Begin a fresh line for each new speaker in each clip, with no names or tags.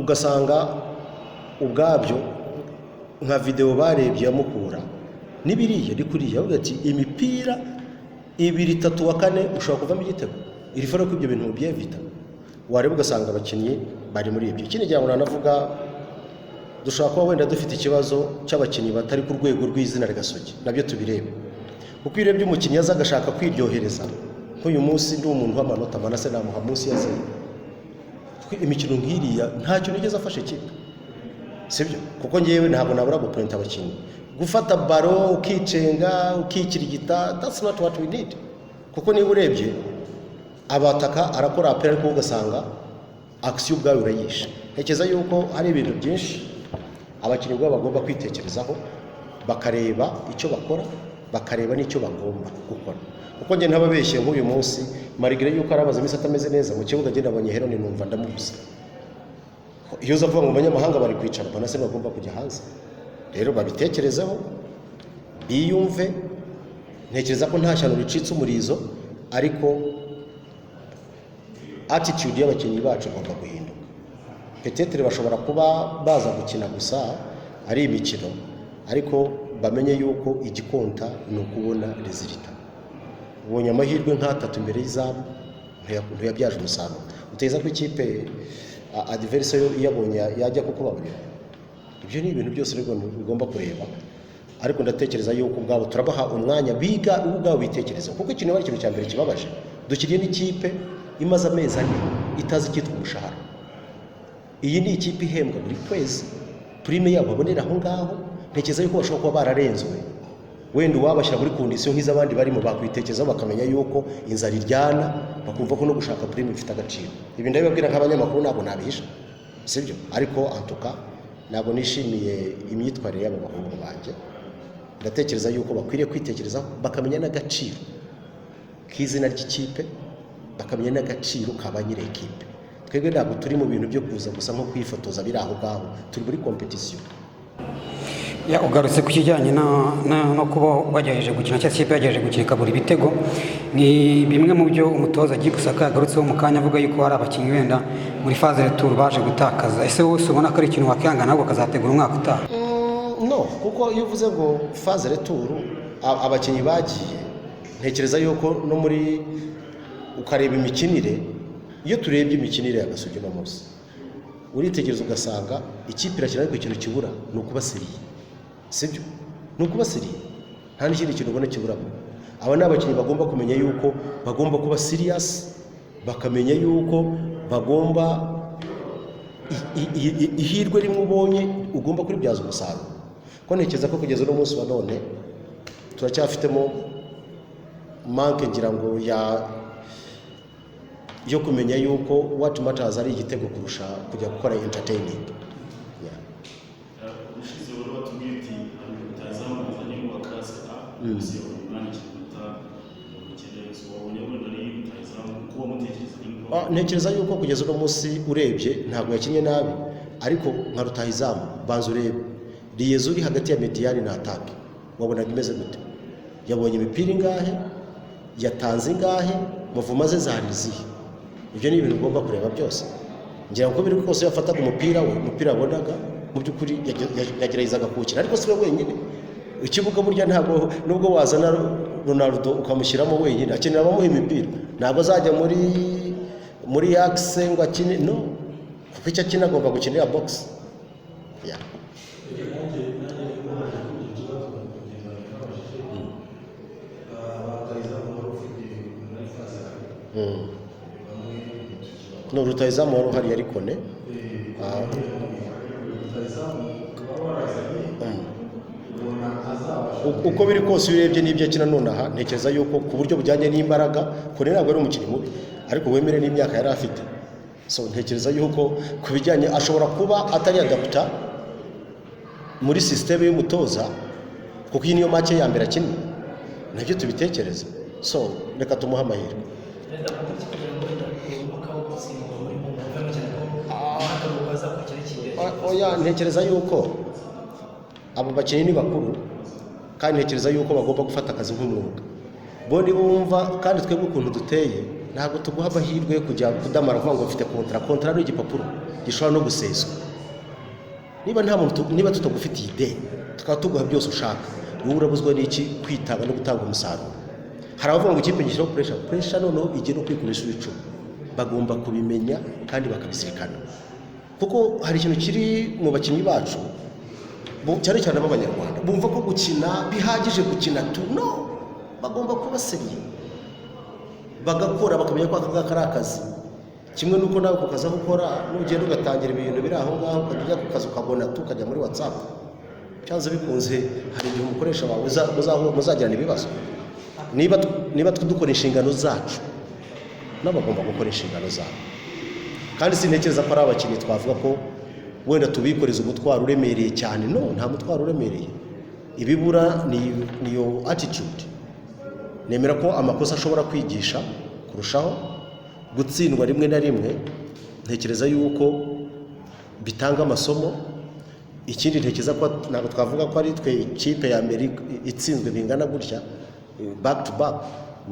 Ugasanga ubwabyo nka videwo barebye ya Mukura n'ibiriya ni kuriya, bavuga ati imipira ibiri, itatu, wa kane ushobora kuvamo igitego. Iri faro ko ibyo bintu mubyevita, wareba ugasanga abakinnyi bari muri ibyo. Ikindi gihe ngo nanavuga, dushobora kuba wenda dufite ikibazo cy'abakinnyi batari ku rwego rw'izina rya Gasogi, nabyo tubirebe, kuko iyo urebye umukinnyi aza agashaka kwiryohereza, nk'uyu munsi ndi umuntu w'amanota, Manase namuha munsi ya 0, kuko imikino nk'iriya ntacyo nigeze afasha ikipe, sibyo? Kuko ngewe ntabwo nabura gupointa abakinnyi. Gufata ballon ukicenga, ukikirigita, that's not what we need, kuko niba urebye abataka arakora appel, ariko ugasanga action ubwayo urayishe. Ntekereza yuko hari ibintu byinshi abakinnyi ubwabo bagomba kwitekerezaho, bakareba icyo bakora, bakareba n'icyo bagomba gukora, kuko njye ntababeshye, nk'uyu munsi, malgré yuko arabaza iminsi atameze neza mu kibuga, njye nabonye Heroni numva ndamubuze. Iyo uza kuvuga ngo abanyamahanga bari kwicara, mbona se bagomba kujya hanze. Rero babitekerezeho, biyumve. Ntekereza ko nta shyano ricitse umurizo, ariko attitude y'abakinnyi bacu igomba guhinduka. Peut-être bashobora kuba baza gukina gusa ari imikino, ariko bamenye yuko igikonta ni ukubona résultat. Ubonye amahirwe nk'atatu imbere y'izamu, ntuyabyaje umusaruro, uteza ko ikipe adverse yo iyabonye yajya kukubabarira. Ibyo ni ibintu byose rero bigomba kureba, ariko ndatekereza yuko ubwabo turabaha umwanya biga, ubwabo bitekereza, kuko ikintu ari ikintu cya mbere kibabaje, dukiriye n'ikipe imaze amezi 4 itazi icyitwa umushahara. Iyi ni ikipe ihembwa buri kwezi, prime yabo babonera aho ngaho. Ntekereza yuko bashobora kuba bararenzwe. Wenda uwabashyira muri condition nk'iz'abandi barimo, bakwitekerezaho, bakamenya yuko inzara iryana, bakumva ko no gushaka prime bifite agaciro. Ibi ndabibabwira nk'abanyamakuru, ntabwo nabihisha, sibyo? Ariko antuka ntabwo nishimiye imyitwarire y'aba bahungu banjye. Ndatekereza yuko bakwiriye kwitekerezaho, bakamenya n'agaciro k'izina ry'ikipe, bakamenya n'agaciro ka ba nyiri ekipe. Twebwe ntabwo turi mu bintu byo kuza gusa nko kwifotoza biri aho ngaho, turi muri compétition.
Ya, ugarutse ku kijyanye no kuba bagerageje gukina, cyangwa se ikipe yagerageje gukina ikabura ibitego. Ni bimwe mu byo umutoza Gibbs yagarutseho mu kanya, avuga yuko hari abakinnyi wenda muri phase retour baje gutakaza. Ese wowe ubona ko ari ikintu wakihangana, ahubwo ukazategura umwaka utaha?
No, kuko iyo uvuze ngo phase retour abakinnyi bagiye, ntekereza yuko no muri ukareba imikinire, iyo turebye imikinire ya Gasogi uno munsi, uritegereza ugasanga ikipe irakina, ariko ikintu kibura ni ukuba sérieux, sibyo? Ni ukuba sérieux, nta n'ikindi kintu ubona kiburamo. Aba ni abakinnyi bagomba kumenya yuko bagomba kuba serious, bakamenya yuko bagomba ihirwe rimwe ubonye ugomba kuribyaza umusaruro, ko ntekereza ko kugeza uno munsi wa none turacyafitemo manque, ngira ngo ya yo kumenya yuko what matters ari igitego kurusha kujya gukora entertaining. Yeah.
Ushize wari watubwiye uti hari rutahizamu wazanye wa classe A, gusa yabonye umwanya ikinota 90 yose. Wabonye wenda ari rutahizamu uko wamutekerezaga niko?
Ah, ntekereza yuko kugeza uno munsi urebye ntabwo yakinnye nabi, ariko nka rutahizamu, banza urebe liaison uri hagati ya médiane na attaque, wabonaga imeze gute? Yabonye imipira ingahe? Yatanze ingahe? Mouvement ze zari izihe? Ibyo ni ibintu ugomba kureba byose. Ngira ngo uko biri kose yafataga umupira we, umupira yabonaga mu by'ukuri yageragezaga kuwukina, ariko si we wenyine. Ikibuga burya ntabwo, nubwo wazana Ronaldo ukamushyiramo wenyine, akenera abamuha imipira. Ntabwo azajya muri axe ngo akine, no kuko icyo akina agomba gukinira box, yeah.
Nanjye nkomeje kuri icyo kibazo mugenzi wanjye nabajije, rutahizamu wari ufite muri phase bamwe ntitukibabona.
No, rutahizamu wari uhari yari Kone.
Rutahizamu wari warazanye, ubona azabasha?
Uko biri kose, iyo urebye n'ibyo akina nonaha, ntekereza yuko ku buryo bujyanye n'imbaraga, Kone ntabwo ari umukinnyi mubi, ariko wemere n'imyaka yari afite. So ntekereza yuko ku bijyanye ashobora kuba atari adapta muri système y'umutoza, kuko iyi niyo match ya mbere akinnye, nabyo tubitekereza. So reka tumuhe amahirwe.
Perezida, kuko kugira ngo wenda umwuka wo gutsindwa muri mu muvemo, cyane ko n'akaruhuko hazakurikira ikipe.
Oya, ntekereza yuko abo bakinnyi ni bakuru, kandi ntekereza yuko bagomba gufata akazi nk'umwuga bo nibumva. Kandi twebwe ukuntu duteye, Ntabwo tuguha amahirwe yo kujya kudamara kuvuga ngo mfite contrat. Contrat ni igipapuro gishobora no guseswa. Niba nta muntu niba tutagufitiye ideni, tukaba tuguha byose ushaka, wowe urabuzwa n'iki kwitanga no gutanga umusaruro? Hari abavuga ngo ikipe ngishyiraho pressure. Pressure noneho igiye no kwikura inshuro 10. Bagomba kubimenya kandi bakabizirikana, kuko hari ikintu kiri mu bakinnyi bacu, cyane cyane b'Abanyarwanda, bumva ko gukina bihagije, gukina tu. No, bagomba kuba sérieux, bagakora, bakamenya ko aka ngaka ari akazi. Kimwe n'uko nawe ku kazi aho ukora, nugenda ugatangira ibintu biri aho ngaho, ukajya ujya ku kazi ukabona tu, ukajya muri WhatsApp, cyanze bikunze hari igihe umukoresha wawe muzagirana ibibazo. Niba dukora inshingano zacu, nabo bagomba gukora inshingano zabo. Kandi sintekereza ko ari abakinnyi twavuga ko wenda tubikoreza umutwaro uremereye cyane. No, nta mutwaro uremereye. Ibibura ni iyo attitude. Nemera ko amakosa ashobora kwigisha kurushaho gutsindwa rimwe na rimwe. Ntekereza yuko bitanga amasomo. Ikindi, ntekereza ko ntabwo twavuga ko ari twe ikipe ya mbere itsinzwe bingana gutya back to back.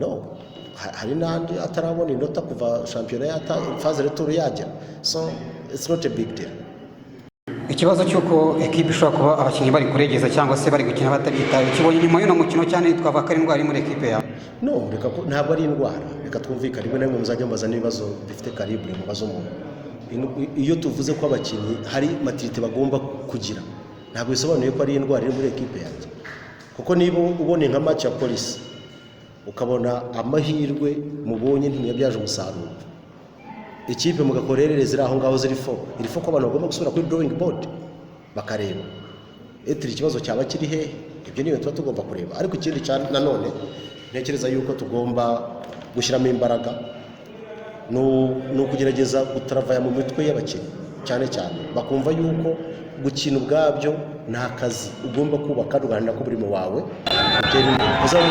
No, hari n'andi atarabona inota kuva shampiyona yata phase retour yagera. So it's not a big deal.
Ikibazo cy'uko ekipe ishobora kuba abakinnyi bari kuregeza cyangwa se bari gukina batabyitaye, ukibonye nyuma y'uno mukino cyane, twavuga ko ari indwara iri muri ekipe yawe?
No, reka ko ntabwo ari indwara. Reka twumvikane, rimwe na rimwe muzajya mubaza n'ibibazo bifite calibre, mubaza umuntu. Iyo tuvuze ko abakinnyi hari maturité bagomba kugira, ntabwo bisobanuye ko ari indwara iri muri ekipe yanjye. Kuko niba ubonye nka match ya Polisi, ukabona amahirwe mubonye ntimuyabyaje umusaruro, ikipe mugakora erreur ziri aho ngaho ziri fo iri fo, ko abantu bagomba gusubira kuri drawing board bakareba etiri ikibazo cyaba kiri hehe. Ibyo ni ibintu tuba tugomba kureba. Ariko ikindi cyane nanone ntekereza yuko tugomba gushyiramo imbaraga ni ukugerageza gutaravaya mu mitwe y'abakinnyi, cyane cyane bakumva yuko gukina ubwabyo ni akazi ugomba kubaka, ugaharanira ko umurimo wawe utera imbere. Uzaba